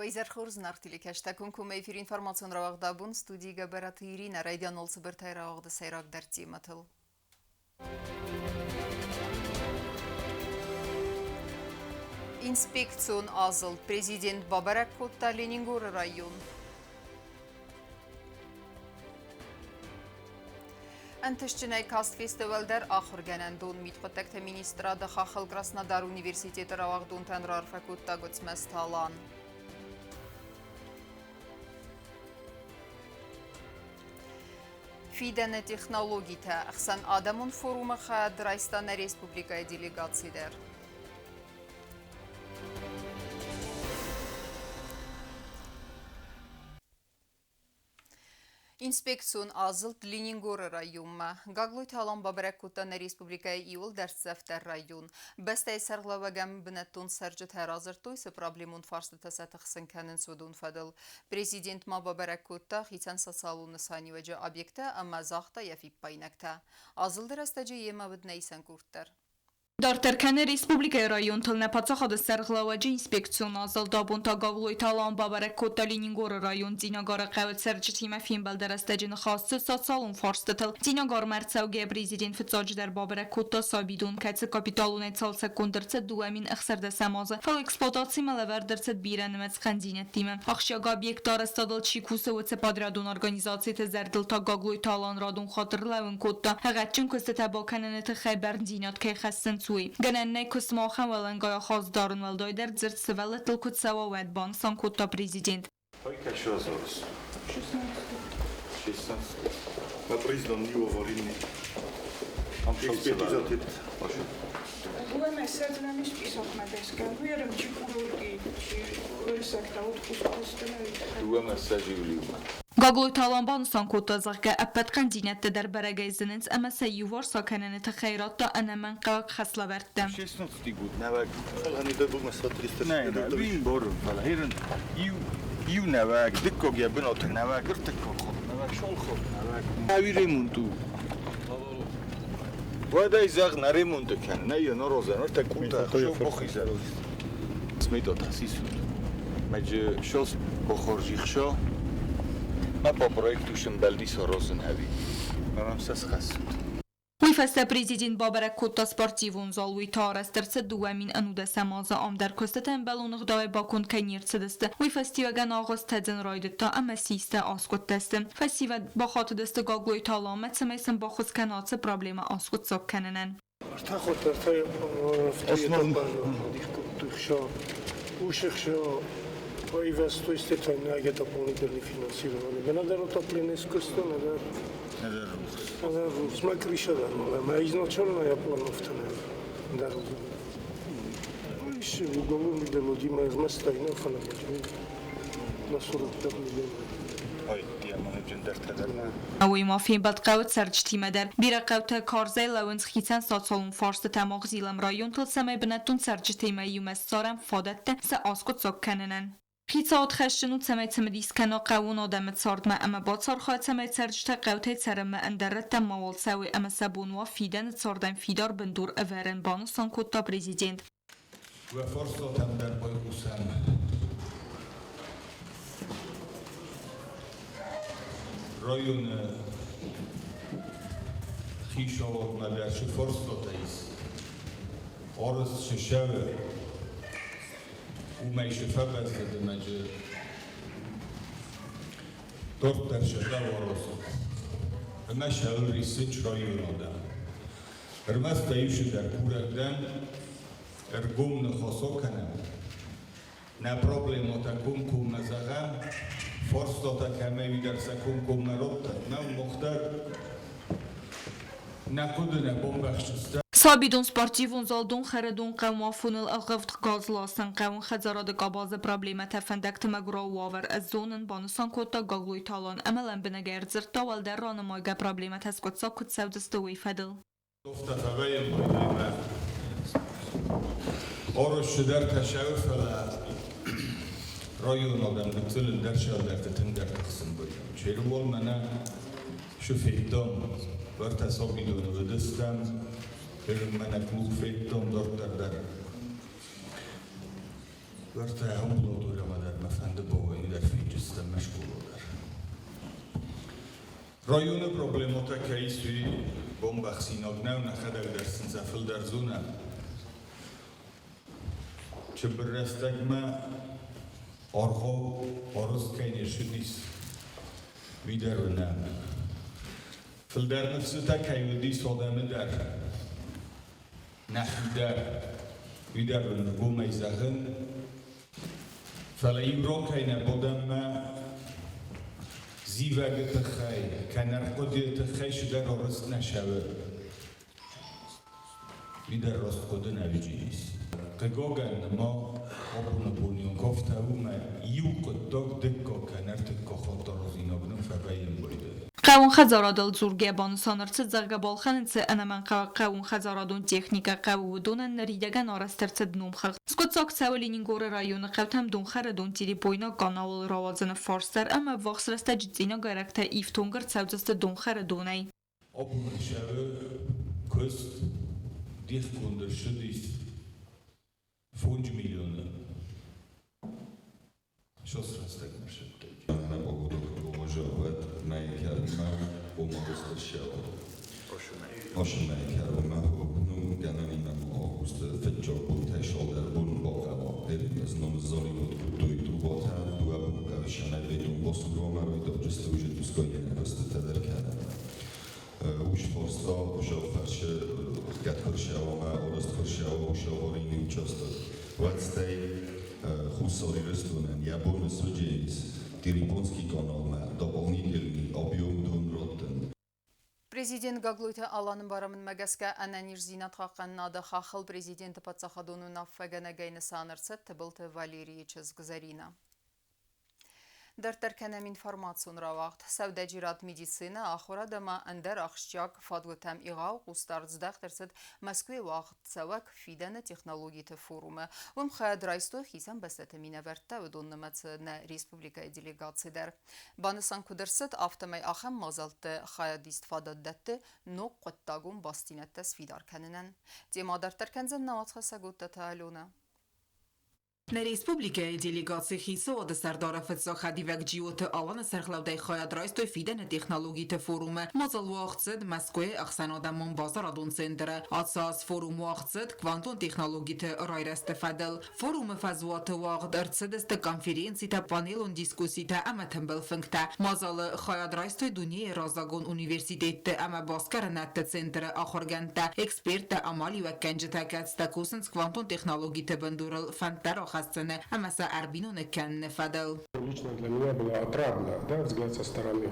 Уӕ хорз телекӕстӕ комкоммӕ эфир информацион рауагъд абон студийы Гӕбӕраты Иринӕ райдианыл цыбыртӕй рауагъды сӕйрагдӕр темӕтыл. Инспекцион азылд президент бабӕрӕг кодта Ленингоры район. Ӕнтыстджынӕй каст фестиваль дӕр ахуыргӕнӕндон мидхъуыддӕгты министрады хаххыл Краснодары университеты рауагъдонтӕн раарфӕ кодта Гуыцмӕзты Алан. Фидӕны технологитӕ ӕхсӕнадӕмон форумы хайад райста нӕ республикӕйы делегаци дӕр. Инспекцион азылд Ленингоры районмӕ. Гаглойты Алан бабӕрӕг кодта нӕ республикӕйы иууыл дӕрддзӕфдӕр район. Бӕстӕйы сӕргълӕууӕгӕн бынӕттон цӕрджытӕ радзырдтой, цы проблемон фарстытӕ сӕ тыхсын кӕнынц, уыдон фӕдыл. Президент ма бабӕрӕг кодта хицӕн социалон нысаниуӕджы объекттӕ ӕмӕ загъта йӕ фиппаинӕгтӕ. Азылды рӕстӕджы йемӕ уыд нӕ исӕн къорд дӕр. Дарддӕр кӕны республикӕйы районтыл нӕ паддзахады сӕргълӕууӕджы инспекцион азылд. Абон та Гаглойты Алан бабӕрӕг кодта Ленингоры район Цъинагары хъӕуы цӕрджытимӕ фембӕлды рӕстӕджы ныхас цыд социалон фарстытыл. Цъинагармӕ ӕрцӕугӕ президент фыццаджыдӕр бабӕрӕг кодта сабидон, кӕцы капиталонӕй цалцӕггонд ӕрцыд 2016 азы, фӕлӕ эксплуатацимӕ лӕвӕрд ӕрцыд бирӕнымӕц хъӕндзинӕдтимӕ. Ахсджиаг объекты арӕзтадыл чи кусы, уыцы подрядон организациты зӕрдыл та Гаглойты Алан радон хатыр лӕууын кодта, ӕгадджын куыстытӕ бакӕныны тыххӕй бӕрндзинад кӕй хӕссынц, уый. Гӕнӕн нӕй куыстмӕ ахӕм уӕлӕнгай ахаст дарын, уӕлдайдӕр дзырд сывӕллӕттыл куы цӕуа, уӕд, банысан кодта президент. Какой зараз? 16. 16. Ma признан не аварийный. Экспертиза 2-м списокмӕ гӕсгӕ уый чи курорти, чи уырыссӕгтӕ отпуск 2-м иумӕ. Гаглойты Алан банысан кодта, зӕгъгӕ, ӕппӕт хъӕндзинӕдтӕ дӕр бӕрӕгӕй зынынц ӕмӕ сӕ иуварс акӕныны тыххӕй радта ӕнӕмӕнгхъӕуӕг хӕслӕвӕрдтӕ. 16 год нӕуӕг. Иу нӕуӕг, дыккаг йӕ бынаты нӕуӕг, ӕртыккаг хатт нӕуӕг, шолхот нӕуӕг. Ӕви ремонт у? Уӕдӕй зӕгъ, нӕ ремонт кӕн, нӕ йӕ наразӕн, ӕртӕ къутӕ хсӕв бахизӕн. Смедот хсисут. Мӕджы шос бахорзихша, ма по проекту шымбӕлди саразын ӕви. Мӕм сӕ схӕссут. Уый фӕстӕ президент бабӕрӕг кодта спортивон зал, уый та арӕзт ӕрцыд 2011 азы. Ам дӕр куыстытӕ ӕмбӕлон ӕгъдауӕй баконд кӕй не рцыдысты, уый фӕстиуӕгӕн агъуыст тӕдзын райдыдта ӕмӕ систӕ аскъуыдтӕ сты. Фӕсивӕд бахатыдысты Гаглойты Аламӕ, цӕмӕй сын баххуыс кӕна ацы проблемӕ аскъуыддзаг кӕнынӕн. Ӕртӕ хатт ӕртӕ адих кодтой хсӕ. Уыцы хсӕ появилось степень дополнительное финансирование. Нӕдӕр отопление искусство, нӕдӕр нӕдӕр рухс. Мӕ крыша дӕр ма изначально я планов дӕр Еще уголовный дело Дима ӕрмӕстӕй нӕ фӕлӕ на 45 миллионов. Уый ма фембӕлд хъӕуы цӕрджытимӕ дӕр. Бирӕ хъӕутӕ карзӕй лӕууынц хицӕн социалон фарстытӕм ӕгъзилӕм районтыл, цӕмӕй бынӕттон цӕрджытимӕ иумӕ ссарӕм фадӕттӕ сӕ аскъуыддзаг кӕнынӕн. Хицауад хӕсджын у, цӕмӕй цымыдис кӕна хъӕууон адӕмы цардмӕ ӕмӕ бацархайа, цӕмӕй цӕрджытӕ хъӕутӕй цӕрынмӕ ӕндӕр рӕттӕм мауал цӕуой ӕмӕ сӕ бон уа фидӕны цардӕн фидар бындур ӕвӕрын, банысан кодта президент. Уӕ фарстатӕм дӕр байхъусӕм. Районы хицауадмӕ дӕр цы фарстатӕ ис, арӕзт цы цӕуы, уымӕй цы фӕбӕззы дымӕджы дарддӕр цы хъӕуы аразын. Ӕмӕ сӕ рисынч районы адӕм. Ӕрмӕст ӕй цыдӕр курӕг дӕн, ӕргом ныхас акӕнӕм. Нӕ проблемӕтӕ комкоммӕ зӕгъӕм, фарстатӕ кӕмӕйдӕр сӕ комкоммӕ раттӕм, нӕу мах дӕр нӕ хъуыды нӕ бамбӕхсдзыстӕм. Сабидон спортивон зал донхӕрӕдон хъӕумафоныл ӕлхъывд газласӕн хъӕуын хӕдзарады къабазы проблемӕтӕ фӕндӕгты мӕгуырау уавӕр ӕз зонын, банысан кодта Гаглойты Алан ӕмӕ лӕмбынӕгӕй ӕрдзырдта уӕлдӕр ранымайгӕ проблемӕтӕ скъуыддзаг куыд цӕудзысты, уый фӕдыл. Тофтӕ фӕвӕййӕм проблемӕ. Хорз цыдӕртӕ цӕуы, фӕлӕ районы адӕм гыццыл ӕндӕр сӕлдӕрты тынгдӕр тыхсын вӕййы. Червон мӕнӕ шы федтам, уӕртӕ сабидоны уыдыстӕм, мӕнӕ клуб федтам дарддӕр дӕр. Уӕртӕ амбулаториямӕ дӕр мӕ фӕнды. Фӕнды бауайын дӕр фенджызтӕ мӕ скъола дӕр. Районы проблемотӕ кӕй ис, уый бомбӕхсинаг нӕу, нӕхӕдӕг дӕр сын сӕ фылдӕр зонӕм. Цыбыр рӕстӕгмӕ аргъау арӕзт кӕй не ссыдис, уый дӕр уынӕм. Фылдӕр ныфсытӕ кӕй уыдис адӕмы дӕр, нӕхи дӕр, уый дӕр уын ӕргомӕй зӕгъын. Фӕлӕ иу рокӕй нӕ бодӕнмӕ зивӕгы тыххӕй кӕнӕ ӕрхъуыдыйы тыххӕй цыдӕр арӕзт нӕ цӕуы. Уый дӕр раст хъуыды нӕ уыдис. Хъыгагӕн ма абоны бонон кафтӕ уымӕ иу хъуыддаг дыккаг кӕнӕ ӕртыккаг хатт аразинаг нын фӕвӕййын байдайы. Хъӕууон хӕдзарадыл дзургӕ банысан ӕрцыд, зӕгъгӕ, балхӕнынц ӕнӕмӕнгхъӕуӕг хъӕууонхӕдзарадон техникӕ хъӕуы уыдонӕн ныридӕгӕн арӕзт ӕрцыд номхыгъд. Скъуыддзаг цӕуы Ленингоры районы хъӕутӕм донхӕры донтерепойнаг къанауыл рауадзыны фарст дӕр ӕмӕ ӕввахс рӕстӕджы цъинагайрӕгтӕ ифтонг ӕрцӕудзысты донхӕры донӕй. Абон ӕхсӕвы куыст дихгонд ӕрцыдис 5 миллионы сосрӕстӕгмӕ сӕттӕг. Президент Гаглойты Аланы барамындмӕ гӕсгӕ ӕнӕниздзинад хъахъхъӕнынады хаххыл президенты паддзахадон уынаффӕгӕнӕгӕй нысан ӕрцыд Тыбылты Валерийы чызг Зӕринӕ. Дарддӕр кӕнӕм информацион рауагъд. Сӕудӕджерад, медицинӕ, ахуырад ӕмӕ ӕндӕр ахсджиаг фадгуытӕм егъау хъусдард здӕхт ӕрцыд Мӕскуыйы уагъдцӕуӕг фидӕны технологиты форумы. Уым хайад райстой хицӕн бӕстӕты минӕвӕрттӕ, уыдон нымӕцы нӕ республикӕйы делегаци дӕр. Банысан куыд ӕрцыд, афтӕмӕй ахӕм мадзӕлтты хайадист фадат дӕтты ног хъуыддагон бастдзинӕдтӕ сфидар кӕнынӕн. Темӕ дарддӕр кӕндзӕн нӕ уацхӕссӕг Оттаты Аленӕ. Нӕ республикӕйы делегацийы хицауады сӕрдары фыццаг хӕдивӕг Джиоты Аланы сӕргълӕудӕй хайад райстой фидӕны технологиты форумы. Мадзал уагъд цыд Мӕскуыйы ӕхсӕнадӕмон базарадон центры. Ацы аз форум уагъд цыд квантон технологиты райрӕзты фӕдыл. Форумы фӕзуаты уагъд ӕрцыдысты конференцитӕ, панелон дискусситӕ ӕмӕ тымбыл фынгтӕ. Мадзалы хайад райстой дунейы раззагон университетты ӕмӕ басгарынӕдты центры ахуыргӕндтӕ, эксперттӕ, амалиуӕггӕнджытӕ, кӕцытӕ кусынц квантон технологиты бындурыл фӕндтӕ рахӕссыны ӕмӕ сӕ ӕрбиноныг кӕныны фӕдыл. Лично для меня было отрадно, да, взгляд со стороны.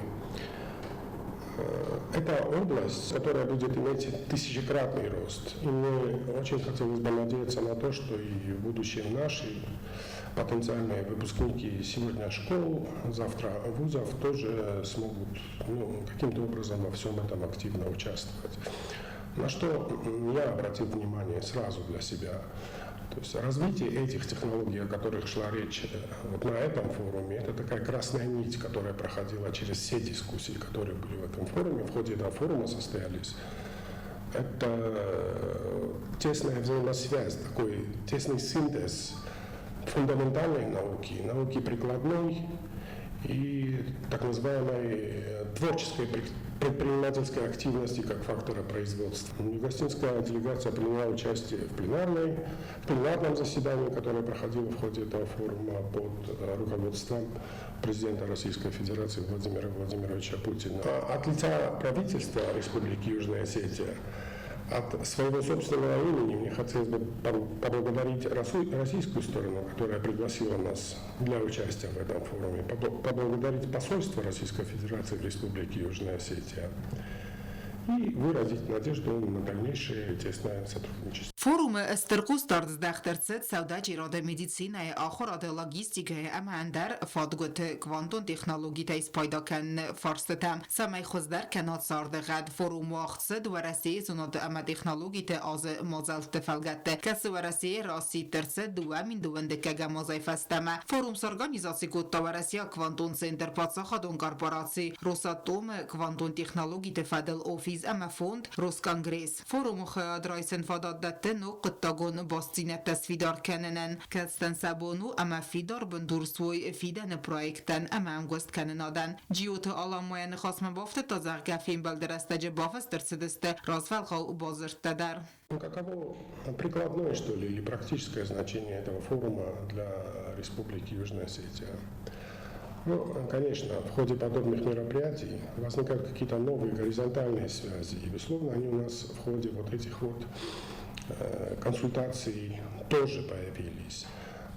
Это область, которая будет иметь тысячекратный рост. И мне очень хотелось бы надеяться на то, что и в будущем наши потенциальные выпускники сегодня школ, завтра вузов тоже смогут, ну, каким-то образом во всем этом активно участвовать. На что я обратил внимание сразу для себя. То есть развитие этих технологий, о которых шла речь вот на этом форуме, это такая красная нить, которая проходила через все дискуссии, которые были в этом форуме, в ходе этого форума состоялись. Это тесная взаимосвязь, такой тесный синтез фундаментальной науки, науки прикладной и так называемой творческой предпринимательской активности как фактора производства. Юго-осетинская делегация приняла участие в пленарном заседании, которое проходило в ходе этого форума под руководством президента Российской Федерации Владимира Владимировича Путина. А от лица правительства Республики Южная Осетия, от своего собственного имени мне хотелось бы поблагодарить российскую сторону, которая пригласила нас для участия в этом форуме, поблагодарить посольство Российской Федерации в Республике Южная Осетия и выразить надежду на дальнейшее тесное сотрудничество. Форумы стыр хъусдард здӕхт ӕрцыд сӕудӕджерады, медицинӕйы, ахуырады, логистикӕйы ӕмӕ ӕндӕр фадгуыты квантон технологитӕй спайда кӕныны фарстытӕм, цӕмӕй хуыздӕр кӕна царды гъӕд. Форум уагъд цыд Уӕрӕсейы зонады ӕмӕ технологиты азы мадзӕлтты фӕлгӕтты, кӕцы Уӕрӕсейы расидт ӕрцыд 2021 азӕй фӕстӕмӕ. Форум сорганизаци кодта Уӕрӕсейаг квантон центр паддзахадон корпораци Росатом-ы квантон технологиты фӕдыл офис ӕмӕ фонд Росконгресс. Форумы хайад райсын фадат дӕтты Ног хъуыддагон бастдзинӕдтӕ сфидар кӕнынӕн, кӕцытӕн сӕ бон у ӕмӕ фидар бындур суой фидӕны проекттӕн ӕмӕ ӕмгуысткӕнынадӕн. Джиоты Алан ма йӕ ныхасмӕ бафтыдта, зӕгъгӕ, фембӕлды рӕстӕджы бафыст ӕрцыдысты развӕлгъау бадзырдтӕ дӕр. Ну, каково прикладное, что ли, или практическое значение этого форума для Республики Южная Осетия? Ну, конечно, в ходе подобных мероприятий возникают какие-то новые горизонтальные связи. И, безусловно, они у нас в ходе вот этих вот консультаций тоже появились.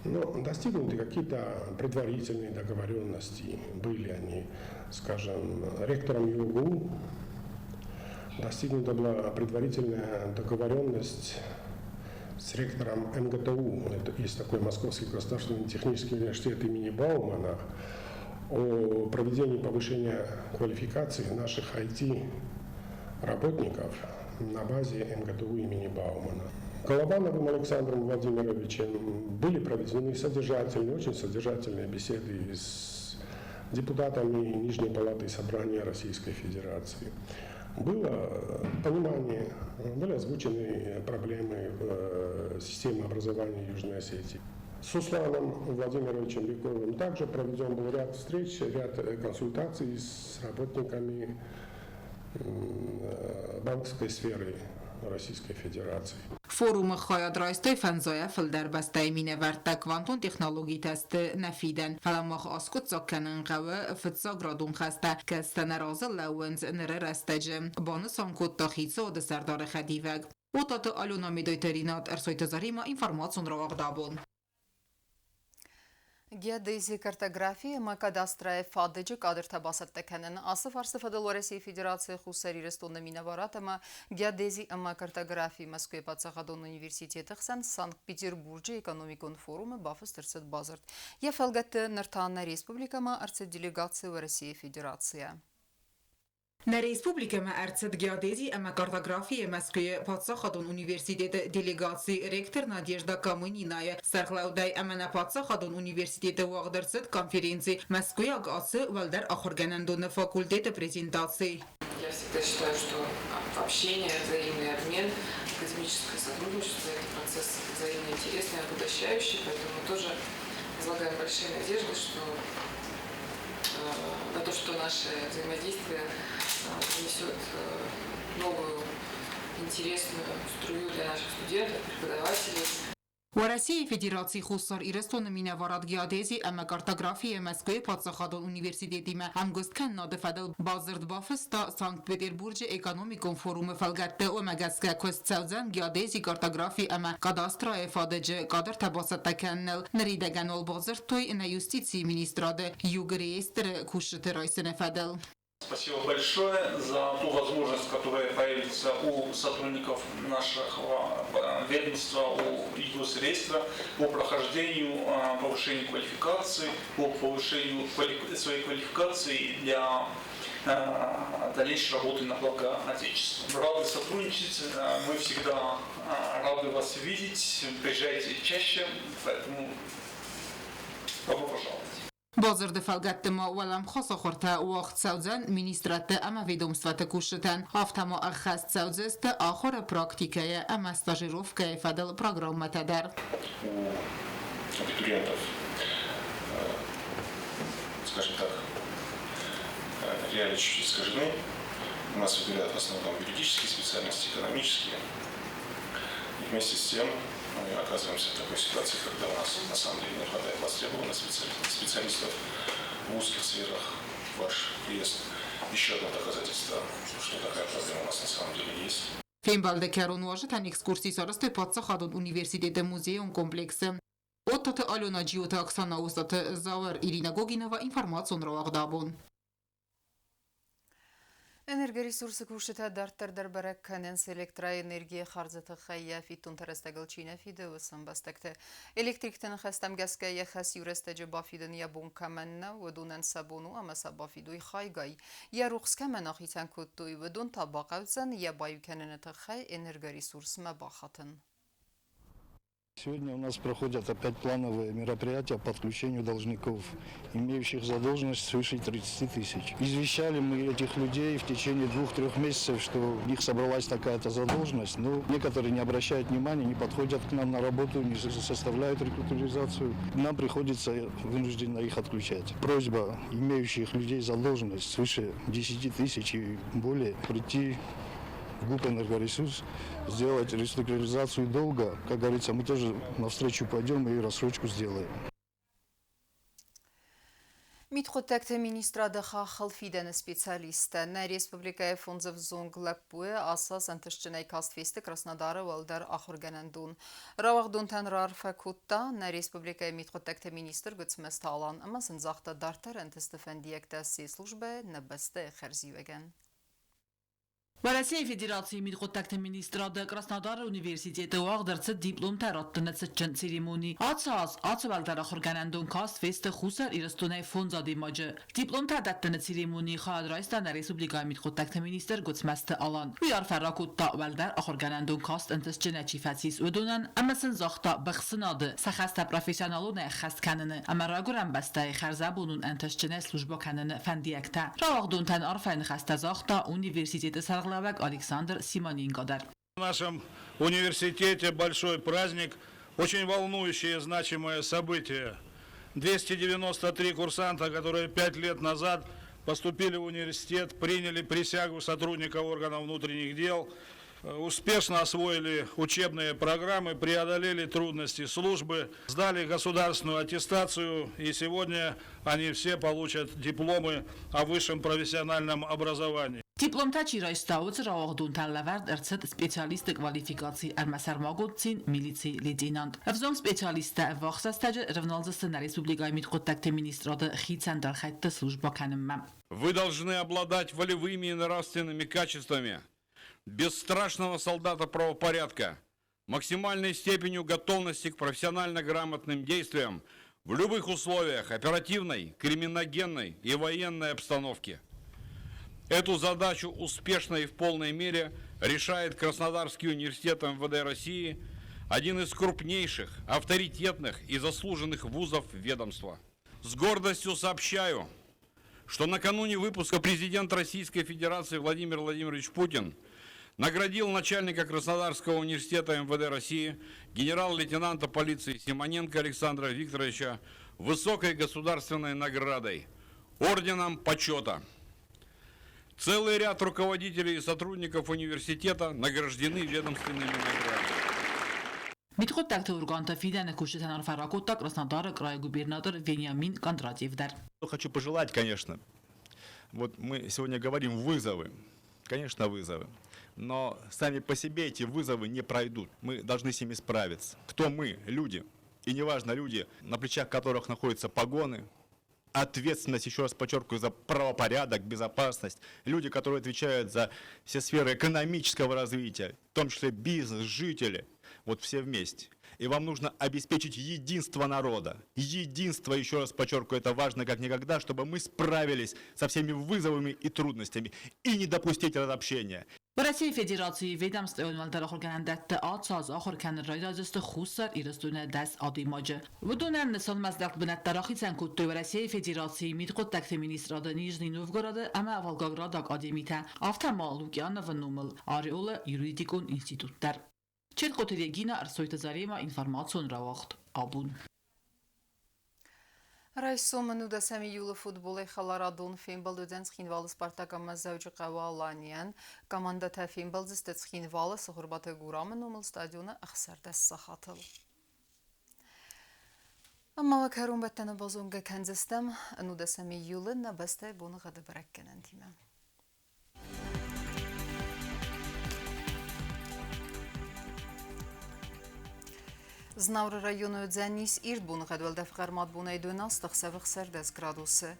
Но достигнуты какие-то предварительные договоренности. Были они, скажем, ректором ЮГУ. Достигнута была предварительная договоренность с ректором МГТУ, это есть такой Московский государственный технический университет имени Баумана, о проведении повышения квалификации наших IT-работников на базе МГТУ имени Баумана. Головановым Александром Владимировичем были проведены содержательные, очень содержательные беседы с депутатами Нижней Палаты Собрания Российской Федерации. Было понимание, были озвучены проблемы системы образования Южной Осетии. С Сусланом Владимировичем Бековым также проведен был ряд встреч, ряд консультаций с работниками банковской сферы Российской Федерации. Форумы хайад райстой фӕндзайӕ фылдӕр бӕстӕйы минӕвӕрттӕ. Квантон технологитӕ сты нӕ фидӕн, фӕлӕ мах аскъуыддзаг кӕнын хъӕуы фыццаградон хӕстӕ, кӕцытӕ нӕ разы лӕууынц ныры рӕстӕджы, банысан кодта хицауады сӕрдары хӕдивӕг. Отаты Алена, Медойты Ринат, Ӕрсойты Заремӕ, информацион рауагъдабон. Геодези, картографи ӕмӕ кадастрӕйы фадыджы кадртӕ бацӕттӕ кӕнын. Ацы фарсты фӕдыл Уӕрӕсейы Федерацийы Хуссар Ирыстоны минӕварад ӕмӕ геодези ӕмӕ картографийы Мӕскуыйы паддзахадон университеты хсӕн Санкт-Петербурджы экономикон форумы бафыст ӕрцыд бадзырд. Йӕ фӕлгӕтты ныр та нӕ республикӕмӕ ӕрцыд делегаци Уӕрӕсейы Федерацийӕ. Нӕ республикӕмӕ ӕрцыд геодези ӕмӕ картографийы Мӕскуыйы паддзахадон университеты делегаци ректор Надежда Камынинайы сӕргълӕудӕй ӕмӕ нӕ паддзахадон университеты уагъд ӕрцыд конференци Мӕскуыйаг ацы уӕлдӕр ахуыргӕнӕндоны факультеты презентаци. Я всегда считаю, что общение, взаимный обмен, академическое сотрудничество – это процесс взаимно интересный, обогащающий, поэтому мы тоже возлагаем большие надежды, что на то, что наше взаимодействие принесет новую интересную струю для наших студентов, преподавателей. Уӕрӕсейы Федерацийы Хуссар Ирыстоны минӕварад геодези ӕмӕ картографийы Мӕскуыйы паддзахадон университетимӕ ӕмгуысткӕнынады фӕдыл бадзырд бафыста Санкт-Петербурджы экономикон форумы фӕлгӕтты. Уымӕ гӕсгӕ куыст цӕудзӕн геодези, картографи ӕмӕ кадастрайы фадыджы кадртӕ бацӕттӕ кӕныныл. Ныридӕгӕн уал бадзырдтой нӕ юстицийы министрады Югреестры кусджыты райсыны фӕдыл. Спасибо большое за ту возможность, которая появится у сотрудников нашего ведомства, у юсредства по прохождению повышению квалификации, по повышению своей квалификации для дальнейшей работы на благо Отечества. Рады сотрудничать, мы всегда рады вас видеть, приезжайте чаще, поэтому добро пожаловать. Бадзырды фӕлгӕтты ма уӕлӕмхас ахуыртӕ уагъд цӕудзӕн министрадты ӕмӕ ведомствоты кусджытӕн, афтӕ ма ӕххӕст цӕудзысты ахуыры практикӕйы ӕмӕ стажировкӕйы фӕдыл программӕтӕ дӕр. У абитуриентов, скажем так, реалии чуть-чуть искажены. У нас выбирают в основном юридические специальности, экономические. И вместе с тем мы оказываемся в такой ситуации, когда у нас на самом деле не хватает востребованных специалистов в узких сферах. Ваш приезд еще одно доказательство, что такая проблема у нас на самом деле есть. Фембӕлды кӕрон уазджытӕн экскурси сарӕзтой паддзахадон университеты музейон комплексы. Оттаты Алена, Джиоты Оксана, Остаты Зауыр, Ирина Гогинова, информацион рауагъдабон. Энергоресурсы кусджытӕ дарддӕр дӕр бӕрӕг кӕнынц электроэнергийы хардзы тыххӕй йӕ фиддонты рӕстӕгыл чи нӕ фиды, уыцы ӕмбӕстӕгты. Электрикты ныхӕстӕм гӕсгӕ йӕ хӕс иу рӕстӕджы бафидын йӕ бон кӕмӕн нӕу, уыдонӕн сӕ бон у ӕмӕ сӕ бафидой хайгай. Йӕ рухс кӕмӕн ахицӕн кодтой, уыдон та бахъӕудзӕн йӕ баиу кӕныны тыххӕй энергоресурсмӕ бахатын. Сегодня у нас проходят опять плановые мероприятия по подключению должников, имеющих задолженность свыше 30 тысяч. Извещали мы этих людей в течение 2-3 месяцев, что у них собралась такая-то задолженность, но некоторые не обращают внимания, не подходят к нам на работу, не составляют рекрутализацию. Нам приходится вынужденно их отключать. Просьба имеющих людей задолженность свыше 10 тысяч и более прийти в ГУП «Энергоресурс», сделать реструктуризацию долга. Как говорится, мы тоже навстречу пойдем и рассрочку сделаем. Мидхъуыддӕгты министрады хаххыл фидӕны специалисттӕ. Нӕ республикӕйы фондз ӕвзонг лӕппуйы ацы аз ӕнтыстджынӕй каст фесты Краснодары уӕлдӕр ахуыргӕнӕндон. Рауагъдонтӕн раарфӕ кодта нӕ республикӕйы мидхъуыддӕгты министр Гуыцмӕзты Алан ӕмӕ сын загъта дарддӕр ӕнтысты фӕндиӕгтӕ се службӕйы нӕ бӕстӕйы хӕрзиуӕгӕн. Уӕрӕсейы Федерацийы мидхъуыддӕгты министрады Краснодары университеты уагъд ӕрцыд дипломтӕ раттыны цытджын церемони. Ацы аз ацы уӕлдӕр ахуыргӕнӕндон каст фесты Хуссар Ирыстонӕй фондз адӕймаджы. Дипломтӕ дӕттыны церемонийы хайад райста нӕ республикӕйы мидхъуыддӕгты министр Гуыцмӕзты Алан. Уый арфӕ ракодта уӕлдӕр ахуыргӕнӕндон каст ӕнтыстджынӕй чи фӕцис, уыдонӕн ӕмӕ сын загъта быхсынады, сӕ хӕстӕ профессионалонӕй ӕххӕст кӕныны ӕмӕ райгуырӕн бӕстӕйы хӕрзӕбонон ӕнтыстджынӕй службӕ кӕныны фӕндиӕгтӕ. Рауагъдонтӕн арфӕйы ныхӕстӕ загъта университеты сӕргълӕууӕг Александр Симоненко дӕр. В нашем университете большой праздник, очень волнующее и значимое событие. 293 курсанта, которые 5 лет назад поступили в университет, приняли присягу сотрудника органов внутренних дел, успешно освоили учебные программы, преодолели трудности службы, сдали государственную аттестацию, и сегодня они все получат дипломы о высшем профессиональном образовании. Дипломтӕ чи райста, уыцы рауагъдонтӕн лӕвӕрд ӕрцыд специалисты квалификаци ӕмӕ сӕрмагонд цин милицийы лейтенант. Ӕвзонг специалисттӕ ӕввахс рӕстӕджы рывналдзысты нӕ республикӕйы мидхъуыддӕгты министрады хицӕн дӕлхӕйтты службӕ кӕнынмӕ. Вы должны обладать волевыми и нравственными качествами бесстрашного солдата правопорядка, максимальной степенью готовности к профессионально грамотным действиям в любых условиях оперативной, криминогенной и военной обстановки. Эту задачу успешно и в полной мере решает Краснодарский университет МВД России, один из крупнейших, авторитетных и заслуженных вузов ведомства. С гордостью сообщаю, что накануне выпуска президент Российской Федерации Владимир Владимирович Путин наградил начальника Краснодарского университета МВД России генерал-лейтенанта полиции Симоненко Александра Викторовича высокой государственной наградой – Орденом Почета. Целый ряд руководителей и сотрудников университета награждены ведомственными наградами. Мидхъуыддӕгты органты фидӕны кусджытӕн арфӕ ракодта Краснодары крайы губернатор Вениамин Кондратьев дӕр. Хочу пожелать, конечно, вот мы сегодня говорим вызовы, конечно, вызовы, но сами по себе эти вызовы не пройдут. Мы должны с ними справиться. Кто мы? Люди. И неважно, люди, на плечах которых находятся погоны, ответственность, еще раз подчеркиваю, за правопорядок, безопасность, люди, которые отвечают за все сферы экономического развития, в том числе бизнес, жители, вот все вместе. И вам нужно обеспечить единство народа. Единство, еще раз подчеркиваю, это важно как никогда, чтобы мы справились со всеми вызовами и трудностями и не допустить разобщения. Уӕрӕсейы Федерацийы ведомствӕйон уӕлдӕр ахуыргӕнӕндӕтты ацы аз ахуыр кӕнын райдайдзысты Хуссар Ирыстоны 10 адӕймаджы. Уыдонӕн нысанмӕздӕхт бынӕттӕ рахицӕн кодтой Уӕрӕсейы Федерацийы мидхъуыддӕгты министрады Нижний Новгороды ӕмӕ Волгограды академитӕ, афтӕ ма Лукьяновы номыл Орелы юридикон институт дӕр. Чертхъоты Регина, Ӕрсойты Заремӕ, информацион рауагъд «Абон». Райсомы 19 июлы футболӕй хӕларадон фембӕлд уыдзӕн Цхинвалы «Спартак» ӕмӕ Дзӕуджыхъӕуы «Аланийӕн». Командӕтӕ фембӕлдзысты Цхинвалы Цыхуырбаты Гурамы номыл стадионы 16 сахатыл. Ӕмӕ уӕ кӕронбӕттӕны базонгӕ кӕндзыстӕм 19 июлы нӕ бӕстӕйы боныгъӕды бӕрӕггӕнӕнтимӕ. Знауыры районы уыдзӕнис ирд боныгъӕд, уӕлдӕф хъӕрмад бонӕй 18, ӕхсӕвы 16 градусы.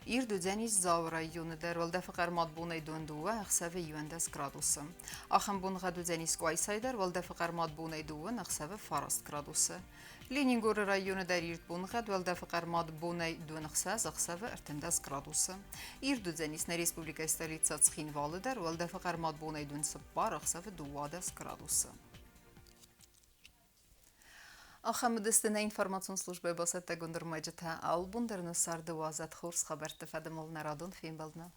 Ирд уыдзӕнис Дзауы районы дӕр, уӕлдӕфы хъӕрмад бонӕй 22, ӕхсӕвы 11 градусы. Ахӕм боныгъӕд уыдзӕнис Къуайсайы дӕр, уӕлдӕфы хъӕрмад бонӕй 2, ӕхсӕвы 9 градусы. Ленингоры районы дӕр ирд боныгъӕд, уӕлдӕфы хъӕрмад бонӕй 26, ӕхсӕвы 13 градусы. Ирд уыдзӕнис нӕ республикӕйы столицӕ Цхинвалы дӕр, уӕлдӕфы хъӕрмад бонӕй 24, ӕхсӕвы 12 градусы. Ахӕм уыдысты нӕ информацион службӕйы бацӕттӕгонд ӕрмӕджытӕ. Алы бон дӕр нӕ царды уадзӕд хорз хабӕртты фӕдыл нӕ радон фембӕлдмӕ.